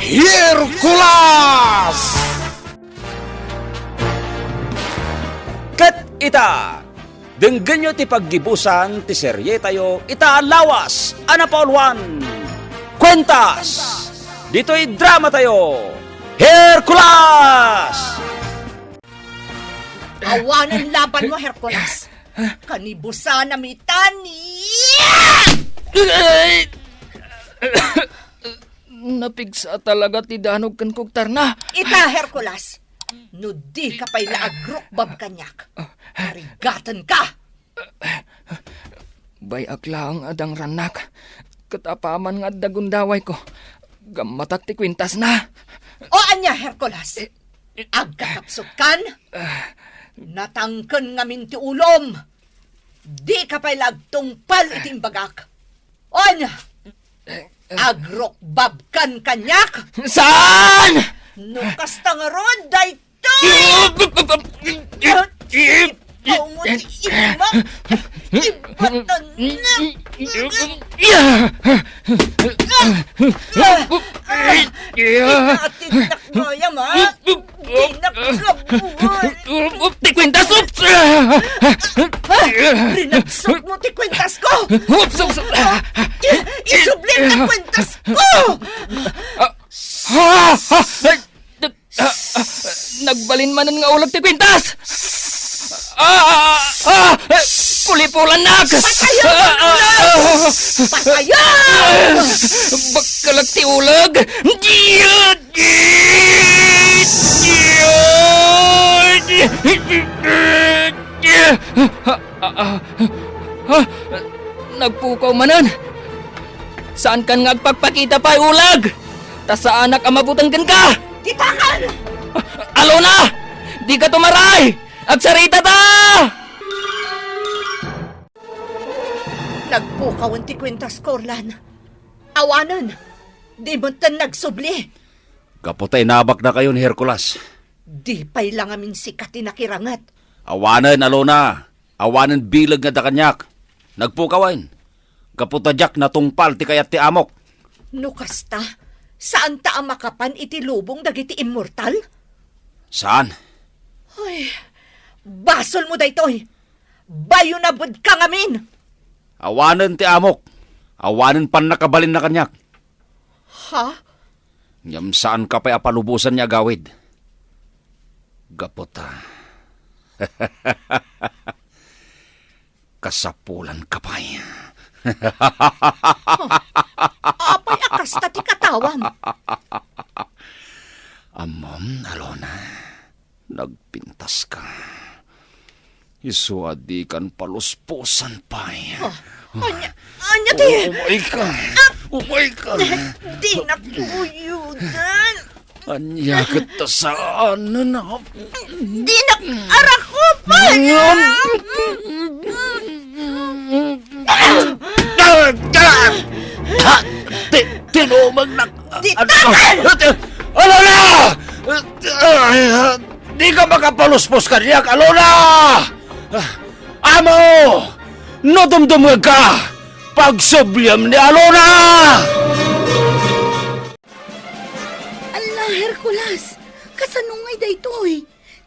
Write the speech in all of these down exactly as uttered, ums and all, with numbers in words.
Hercules! Ket ita, denggenyo ti paggibusan ti serietayo ita a lawas a napauluan, Kuentas! Ditoy dramatayo, Hercules! Awanen labanmo, Hercules. Kanibusanam ita ni... Ay! Napigsa talaga ti danog ken kugtarna. Ita, Hercules, no dika pay la agrukbab kaniak, karigatenka. Bay-ak laeng a dangrannak, ket apaman nga adda gundawayko, gammatak ti kuentasna. O ania, Hercules? Agkakapsutkan? Natangken ngamin ti ulom. Dika pay la agtungpal iti imbagak. O ania? Agrukbabkan kaniak? Saan? No kasta ngarud, daytoy! Ipaw mo ti imak! Ibatan na! Ikatidnak gayam, ha? Dinak kabuan. Ti kuentas, oops! Ah, rinagsok mo ti kuentas ko! Oops, oops! I-, isublim ti kuentas ko! Ah, ah, ah, ay, ah, ah, nagbalin manen nga uleg ti kuentas! Ah, ah, ah, ah, kulipolannak! Patayon! Ah, ah, ah. Patayon! Bakkelek ti uleg! Ah, ah, ah, ah, nagpukaw manen. Saankan nga agpakpakita pay, uleg! Ta saanak a mabuteng kenka! Ditakan! Alona! Dika tumaray! Agsaritata! Nagpukawen ti kuentas, Corlan. Awanen, di metten nagsubli. Gapu ta inabakdakayo ni Hercules. Di pay la ngamin sika ti nakiranget. Awanen, Alona. Awanen bileg nga adda kaniak. Nagpukawen. Gapu ta diak natungpal ti kayat ti amok. No kasta, saanta a makapan iti lubong dagiti immortal? Saan? Ay, basolmo daytoy. Bayonabedka ngamin. Awanen ti amok. Awanen pannakabalinna kaniak. Ha? Ngem saanka pay a palubosan nga agawid. Gapu ta kasapulanka pay. Oh, apay a kasta ti katawam? Ammom, Alona, nagpintaska. Isu a dikan palusposan pay. Oh, ania, ania ti? Umayka. Umayka. Dinak uyudan. Ania ket ta saanen a... Dinak arakupan. Ah, ah, ah, ti-, tinumagnak. Di-, ano? Takan! Alona! Ay, dika makapaluspos kaniak, Alona! Amo! No dumdumngegka, pagsubliam ni Alona! Ala, Hercules! Kasano ngay daytoy?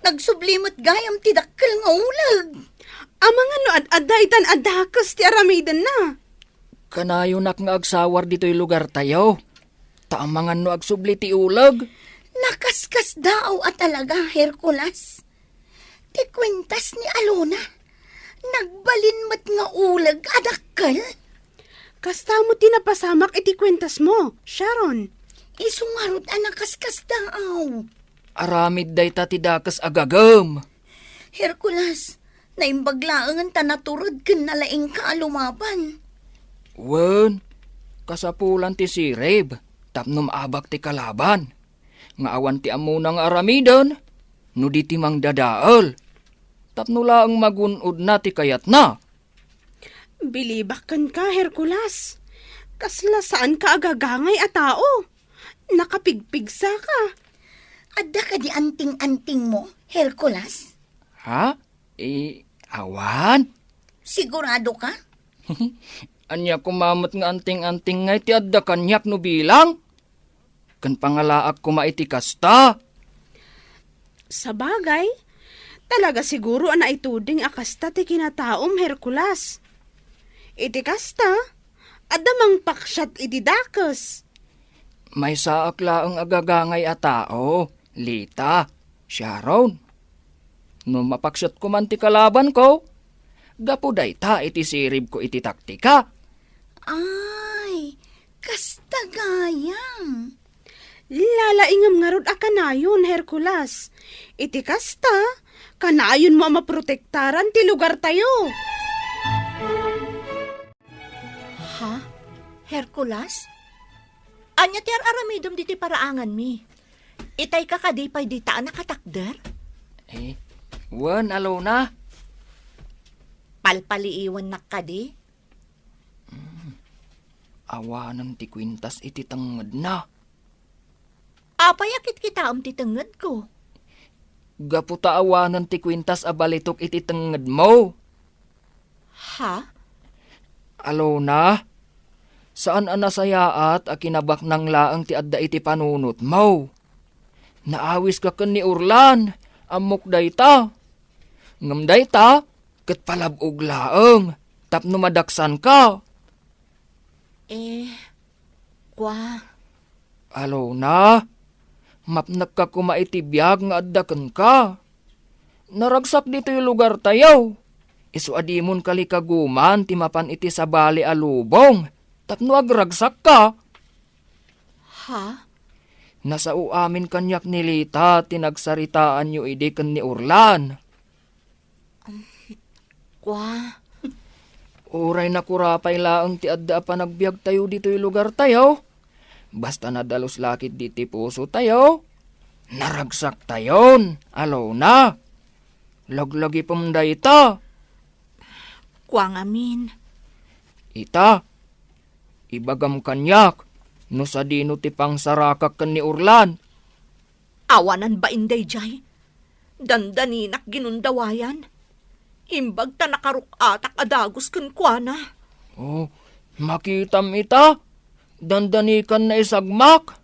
Nagsubli met gayam ti dakkel nga uleg. Amangan no ad-adda itan a dakes ti aramidenna. Kanayonak nga agsawar ditoy lugartayo. Ta amangan no agsubli ti uleg. Nakaskasdaaw a talaga, Hercules. Ti kuentas ni Alona, nagbalin met nga uleg a dakkel. Kasta met ti napasamak iti kuentasmo, Sharon. Isu ngarud a nakaskasdaaw. Aramid dayta ti dakes a gagem. Hercules, naimbag laengen ta natured ken nalaingka a lumaban. Wen, kasapulan ti sirib tapno maabak ti kalaban. Nga awan ti ammona nga aramiden, no di ti mangdadael. Tapno laeng magun-odna ti kayatna. Bilibak kenka, Hercules. Kasla saanka a gagangay a tao. Nakapigpigsaka. Adda kadi anting-antingmo, Hercules? Ha? Eh, awan. Sigurado ka? Ania koma met nga anting-anting ngay ti adda kaniak no bilang? ken pangalaak koma iti kasta. Sabagay, talaga siguro a naituding a kasta ti kinataom, Hercules. Iti kasta, adda mangpaksiat iti dakes. Maysaak laeng a gagangay a tao, Lita, Sharon. No mapaksiatko man ti kalabanko, gapu dayta iti siribko iti taktika. Ay, kasta gayam. Lalaingem ngarud a kanayon, Hercules. Iti kasta, kanayonmo a maprotektaran ti lugartayo. Ha? Hercules? Ania ti ar-aramidem ditoy paraanganmi? Itayka kadi pay dita a nakatakder? Eh, wen, Alona. Palpaliiwannak kadi? Awanen ti kuintas iti tengngedna. Apay a kitkitaem ti tengngedko? Gapu ta awanen ti kuintas a balitok iti tengngedmo. Ha? Alona, saan a nasayaat a kinabaknang laeng ti adda iti panunotmo. Naawiska ken ni Orlan, ammok dayta. Ngem dayta, ket palab-og laeng, tapno madaksanka. Eh, kua. Alona, mapnekka koma iti biag nga adda kenka. Naragsak ditoy lugartayo. Isu a dimon kalikaguman ti mapan iti sabali a lubong tapno agragsakka. Ha? Nasao amin kaniak ni Lita ti nagsaritaanyo idi ken ni Orlan. Kua. Uray nakurapay laeng ti adda a panagbiagtayo ditoy lugartayo. Basta nadalus la ketdi ti pusotayo, naragsaktayon, Alona. Laglagipem dayta. Kua ngamin. Ita, ibagam kaniak no sadino ti pangsarakak ken ni Orlan. Awanan bain daydiay. Dandaninak ginundawayan. Imbag ta nakaruk-atak a dagus kenkuana. Oh, makitam ita. Dandanikan naisagmak.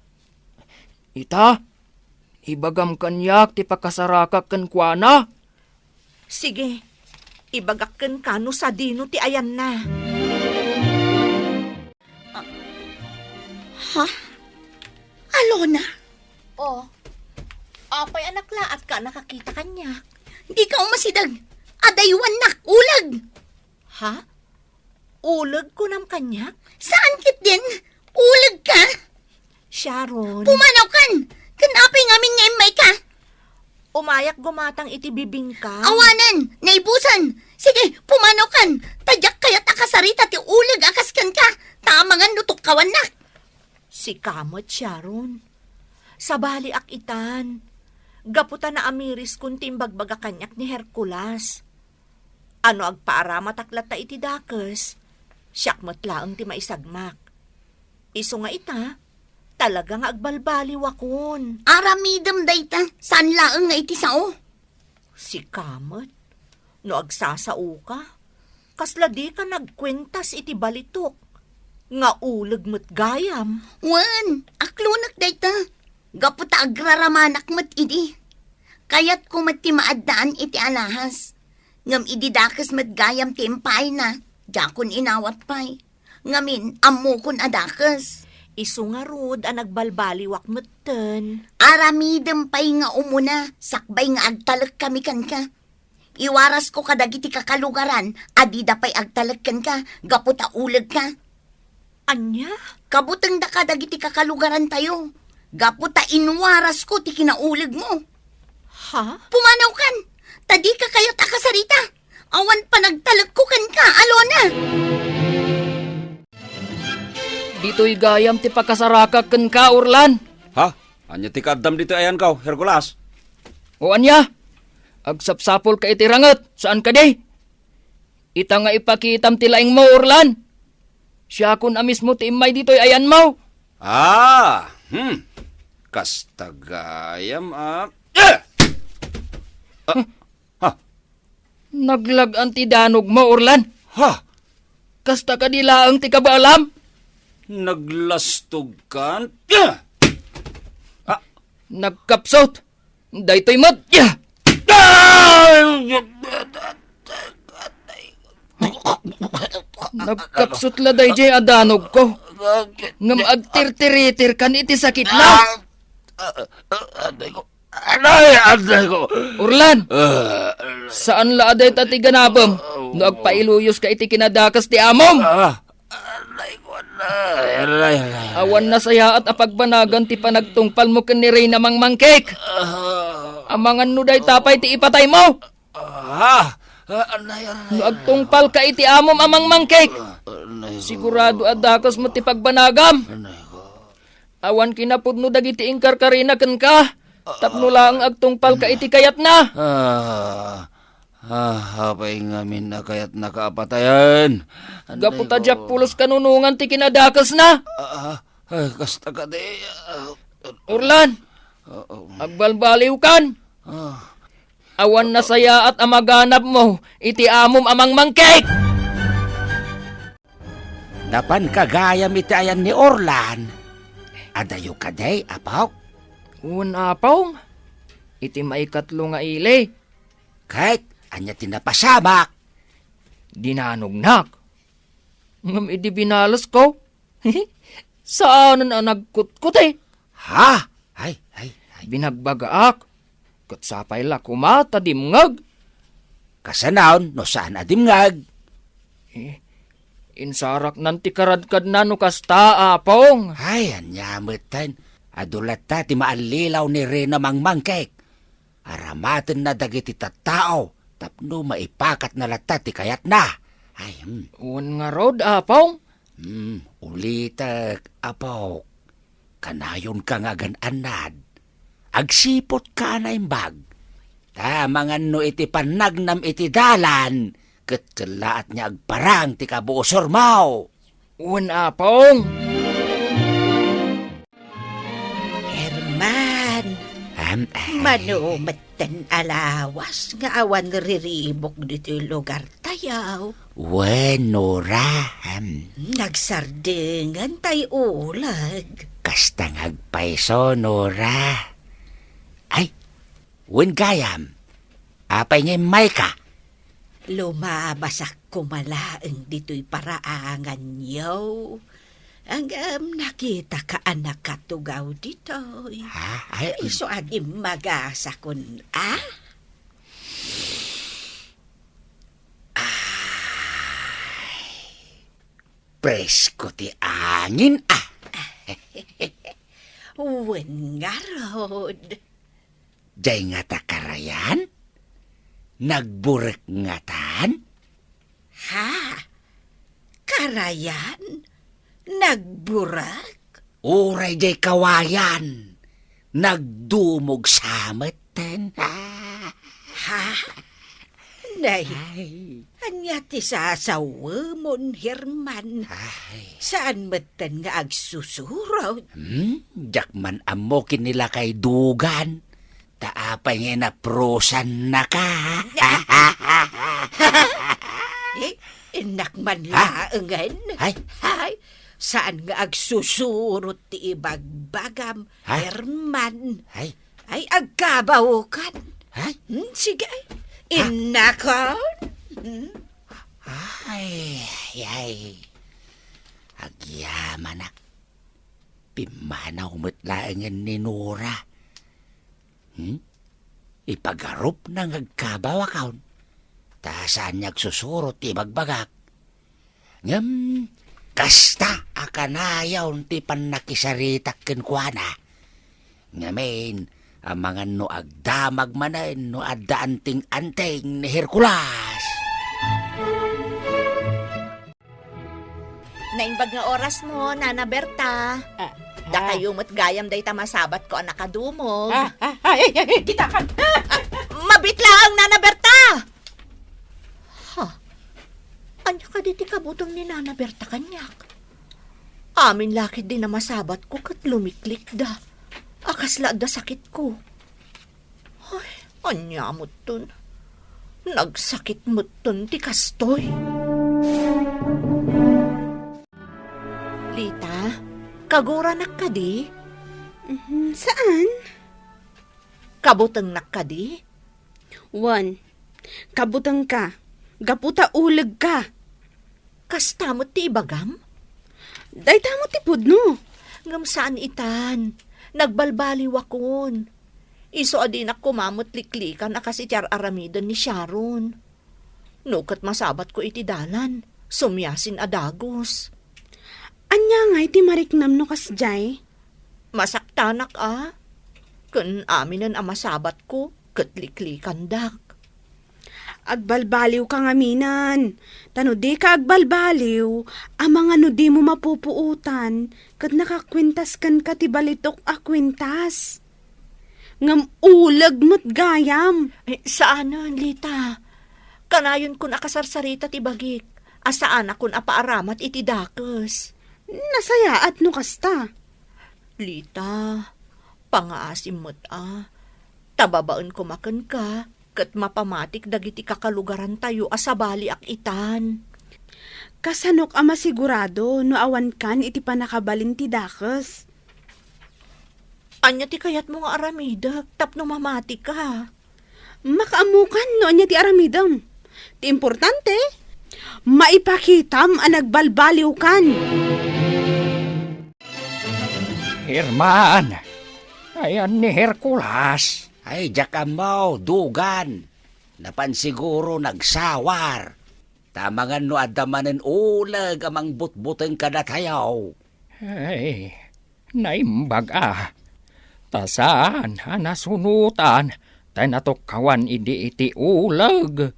Ita, ibagam kaniak ti pakasarakak kenkuana. Sige, ibagak kenka no sadino ti ayanna. Ah, ha? Alona? Oh, apay a naklaatka a nakakita kaniak? Dika umasideg. Adaywannak, uleg. Ha? Uleg kunam kaniak? Saan ketdin? Uleg ka? Sharon. Pumanawkan! Ken apay ngamin nga immayka? Umayak gumatang iti bibingka. Awanen! Naibusan! Sige, pumanawkan! Ta diak kayat a kasarita ti uleg a kas kenka, ta amangan no tukkawannak. Sika met, Sharon. Sabaliak itan. Gapu ta naamiriskon ti imbagbaga kaniak ni Hercules. A no agpaaramatak latta iti dakes, siak met laeng ti maisagmak. Isu nga ita, talaga nga agbalbaliwakon. Aramidem dayta, saan laeng nga iti sao. Sika met, no agsasaoka, kasla dika nagkuentas iti balitok nga uleg met gayam. Wen, aklonek dayta, gapu ta agraramanak met idi. Kayatko met ti maaddaan iti alahas. Ngem idi dakes met gayam ti impaayna, diakon inawat pay. Ngamin, ammokon a dakes. Isu ngarud a nagbaliwak metten. Aramidem pay nga umuna, sakbay nga agtalekkami kenka. Iwarasko kadagiti kakalugaran a dida pay agtalek kenka gapu ta ulegka. Ania? Kabutengda kadagiti kakalugarantayo gapu ta inwarasko ti kinaulegmo. Ha? Pumanawkan, ta dika kayat a kasarita. Awan panagtalekko kenka, Alona. Ditoy gayam ti pakasarakak kenka, Orlan. Ha? Ania ti kaaddam ditoy ayanko, Hercules? O ania? Agsapsapulka iti ranget, saan kadi? Ita nga ipakitam ti laingmo, Orlan. Siakon a mismo ti immay ditoy ayanmo. Ah, hmm. Kasta gayam, ah. Eh! Ah, ha? Naglag-an ti danogmo, Orlan. Ha? Kasta kadi laeng ti kabaalam? Naglastogkan? Ah! Nagkapsut. Daytoy met. Nagkapsut la dayjay a danogko. Ngem agtirtiritirkan iti sakitna. Anay, anay ko. Orlan, Ah, saan la a dayta ti ganabem no agpailuyoska iti kinadakes ti amom. Ah, anay ko, anay, anay, anay. Awan nasayaat a pagbanagan ti panagtungpalmo ken ni Reyna Mangmangkek. Ah, Amangan no dayta pay ti ipataymo. Ah, ah, anay, anay, No anay. agtungpalka iti amom a Mangmangkek, Ah, anay ko. sigurado a dakes met ti pagbanagam. Anay ko. Awan kinapudno dagiti inkarkarina kenka, tapno laeng agtungpalka iti kayatna. Ah, ah, apay ngamin a kayatnaka a patayen? Gapu ta Anay ko. diak pulos kanunongan ti kinadakesna. Ah, ah, ay, kasta kadi, ah, Orlan, Oo. agbalbaliwkan. Ah. Awan nasayaat a maganabmo iti amom a Mangmangkek. Napanka gayam iti ayan ni Orlan. Adayo kadi, Apok? Wen, Apong. Iti maikatlo nga ili. Ket ania ti napasamak? Dinanognak. Ngem idi binalesko, saanen a nagkutkuti. Ha? Ay, ay, ay. Binagbagaak. Ket sapay la koma ta dimngeg. Kasanon no saan a dimngeg? Eh, insaraknan ti karadkadna no kasta, Apong. Ay, ania metten. Adu latta ti maallilaw ni Reyna Mangmangkek. Aramatenna dagiti tattao tapno maipakatna latta ti kayatna. Ay, hmm. Wen ngarud, Apong? Hmm, ulitek, Apok. Kanayonka nga agan-annad. Agsiputka a naimbag. Ta amangan no iti pannagnam iti dalan, ket kellaat nga agparang ti kabuosurmo. Wen, Apong. Herman, Am, ay. Mano metten a lawas nga awan riribuk ditoy lugartayo. Wen, Nora, am. Nagsardengentay uleg. Kasta nga agpayso, Nora. Ay, wen gayam. Apay nga immayka? Lumabasak koma laeng ditoy paraanganyo. Ngem nakitaka a nakatugaw ditoy. Ha? Ay, Isu a dimmagasakon, a? Ay, presko ti angin, a? Wen ngarud. Jay ngata karayan? Nagburek ngatan? Ha? Karayan? Nagburek? Uray jay kawayan, nagdumog sa metten. Ha? Nay, Ay. Ania ti sasawemon, Herman? Ay. Saan metten nga agsusurot? Hmm? Diak man ammo ken ni lakay Dugan. Ta apay nga inaprusanna ka? Eh, innak man Ha? laengen. Ay. Ay, saan nga agsusurot ti ibagbagam, Ay. Herman? Ay. Ay, agkabawkan. Ay. Hmm, sige. Ha? Innakon. Hmm? Ay, ay, ay. Agyamanak. Pimmanaw met laengen ni Nora. Hmm? Ipagarupna nga agkabawakon. Ta saan nga agsusurot ti ibagbagak. Ngem, kasta a kanayon ti pannakisaritak kenkuana. Ngamin, amangan no agdamag manen no adda anting-anting ni Hercules. Naimbag nga orasmo, Nana Berta. Ah, ah. Dakayo met gayam dayta masabatko a nakadumog. Ah, ah, ah, ay, ay, ay, dita ka. Ah, ah, ah. Mabit laeng, Nana Berta! Ha? Ania kadi ti kabuteng ni Nana Berta kaniak? Amin la ketdi a masabatko ket lumiklikda. A kasla adda sakitko. Ay, ania metten? Nagsakit metten ti kastoy. Lita, kaguranak kadi? Mhm, saan? Kabutengnak kadi? Wen, kabutengka, gapu ta ulegka. Kasta met ti ibagam? Dayta met ti pudno. Ngem saan itan, nagbalbaliwakon. Isu a dinak koma met liklikan a kas iti ar-aramiden ni Sharon. No ket masabatko iti dalan, sumiasin a dagus. Ania ngay ti mariknam no kasdiay? Masaktanak a. Ken aminen a masabatko ket liklikandak. Agbalbaliwka ngamin. Ta no dika agbalbaliw, amangan no dimo mapupuotan ket nakakuentas kenka ti balitok a kuentas. Ngem uleg met gayam. Eh, saanen, Lita. Kanayonkon a kasarsarita ti bagik, a saanakon a paaramat iti dakes. Nasayaat no kasta. Lita, pangaasim met a. Ta babaen koma kenka, ket mapamatik dagiti kakalugarantayo a sabaliak itan. Kasanok a masigurado no awankan iti pannakabalin ti dakes? Ania ti kayatmo nga aramidek tapno mamatika? Makaammokan no ania ti aramidem. Ti importante, maipakitam a nagbalbaliwkan. Herman, ayan ni Hercules? Ay, diak ammo, Dugan. Napan siguro nagsawar. Ta amangan no adda manen uleg a mangbutbuteng kadatayo. Ay, naimbag a. Ta saan a nasunotan ta natukkawan idi iti uleg.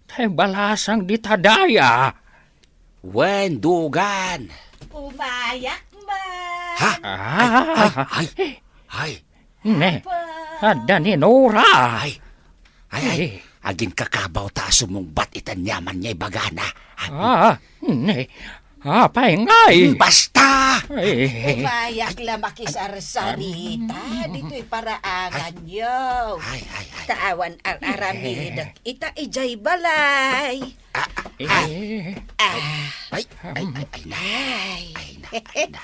Ta balasang dita daya. Wen, Dugan. Umayak man. Ha? Ah. Ay, ay, ay, ay. Ne, adda ni Nora. Ay, ay, ay. Eh. Aginkakabaw ta a sumungbat iti aniaman nga ibagana. Ah, ne. Apay ngay? Basta! Ay. Umayak la makisarsarita ditoy paraanganyo. Ay, ay, ay. Ta awan ar-aramidek ita idiay balay. Ah, ah, ay. Eh. Ah. Ay, ay, ay, ay, na. Ay. Ay, na, ay, na.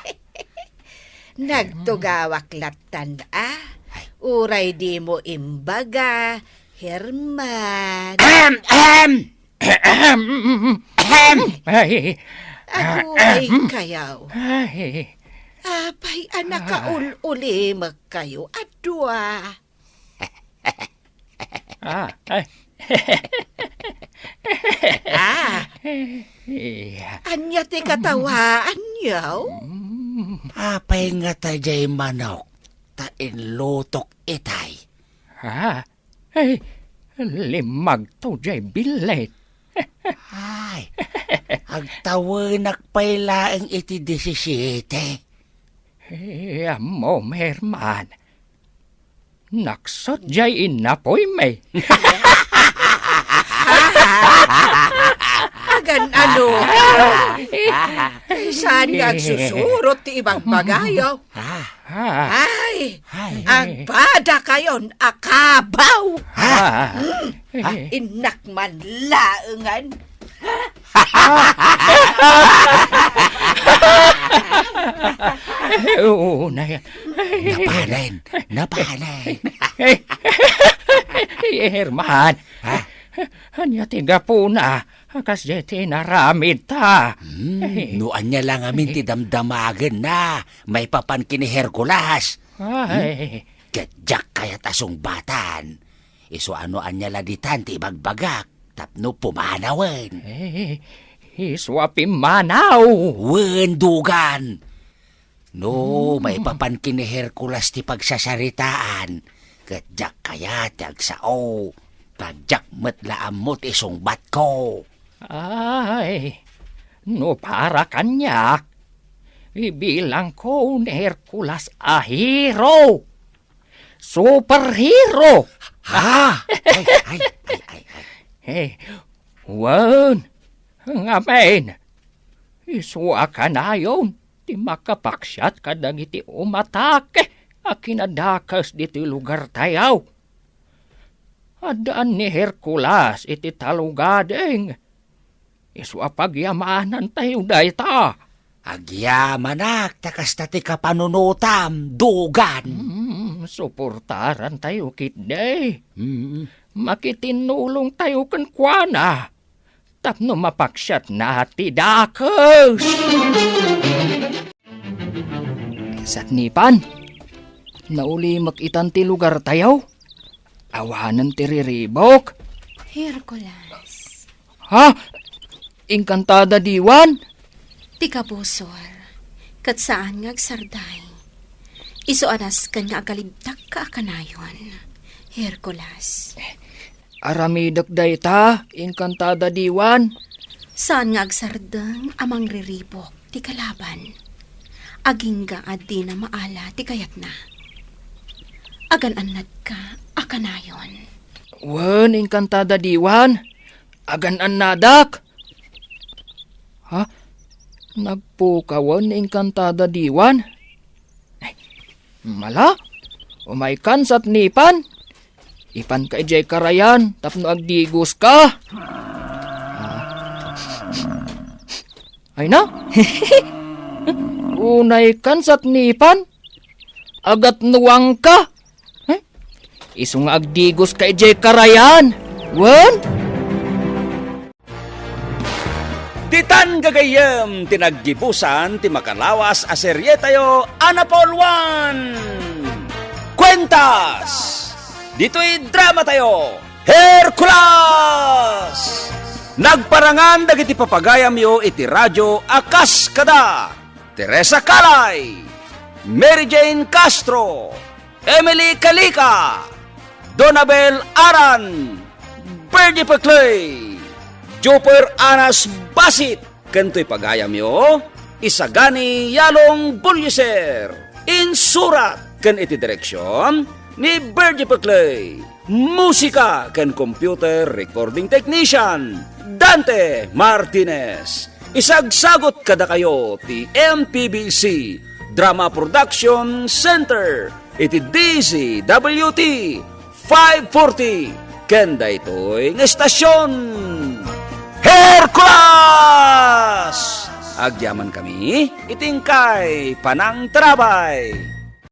Nagtugawak lattan a. Ay. Uray dimo imbaga, Herman. Ahem, ahem. Ahem. Ahem. Ay. Aguray kayaw. Ay. Apay a nakaul-ulimek kayo a dua. Ah, ay. Ah. Iya. Ania ti katawaanyo? Mm. Apay ngata diay manok ta inlutok itay? Ah, ay, limmagto diay billit. Ay, agtawenak pay laeng iti disisiete. Eh, ammom, Herman. Naksot diay inapuymi. Agan ano? Saan nga agsusurot ti ibagbagayo? Ah. Ay, ay, agpada kayon a kabaw. Ah. Hmm. Ah. Innak man laengan. Oo, na. Napanen, napanen. Eh, Herman. Ha? Ania ti gapuna a kasdiay ti inaramidta? Hmm, no ania la ngamin ti damdamagenna, maipapan ken ni Hercules. Ay. Hmm? Ket diak kayat a sungbatan. Isu a no ania la ditan ti ibagbagak tapno pumanawen. Eh, isu a pimmanaw. Wen, Dugan. No, hmm, maipapan ken ni Hercules ti pagsasaritaan, ket diak kayat ti agsao, ta diak met la ammo ti isungbatko. Ay, no para kaniak, ibilangko ni Hercules a hero. Superhero! Ha? Ay, ay, ay, ay, ay. Eh, wen, ngamin, isu a kanayon ti makapaksiat kadagiti umatake a kinadakes ditoy lugartayo. Addaan ni Hercules iti talugading. Isu a pagyamanantayo dayta. Agyamanak ta kasta ti kapanunotam, Dugan. Mm. Suportarantayo ketdi. Mm. Makitinnulongtayo kenkuana tapno mapaksiatna ti dakes. Satnipan, naulimek itan ti lugartayo. Awanen ti riribuk. Hercules. Ha? Inkantada diwan? Ti kabusor, ket saan nga agsardeng. Isu a nasken nga agalibdakka a kanayon, Hercules. Aramidek dayta, inkantada diwan. Saan nga agsardeng a mangriribuk ti kalaban. Agingga a dina maala ti kayatna. Agan-annadka a kanayon. Wen, inkantada diwan. Agan-annadak. Ha? Nagpukawen ni inkantada diwan? Ay, mala? Umaykan satnipan. Ipanka idiay karayan tapno agdigoska. Ah. Ay na? Unaykan satnipan. Agatnuangka. Eh? Isu nga agdigoska idiay karayan. Wen? Ditan gagayyem ti naggibusan ti makalawas a serietayo a napauloan. Kuentas! Ditoy dramatayo, Hercules! Nagparangan dagiti papagayamyo iti radio a kas kada Teresa Calay, Mary Jane Castro, Emily Calica, Donabel Aran, Bernie Peclay, Joper Anas Basit, ken toy pagayamyo, Isagani Yalong Bulyeser. Insurat ken iti direksion ni Bernie Peclay. Musika ken computer recording technician, Dante Martinez. Isagsagot kadakayo ti M P B C Drama Production Center iti D Z W T five forty ken daytoy nga estasion. Hercules! Agyamankami iti inkay panangtarabay.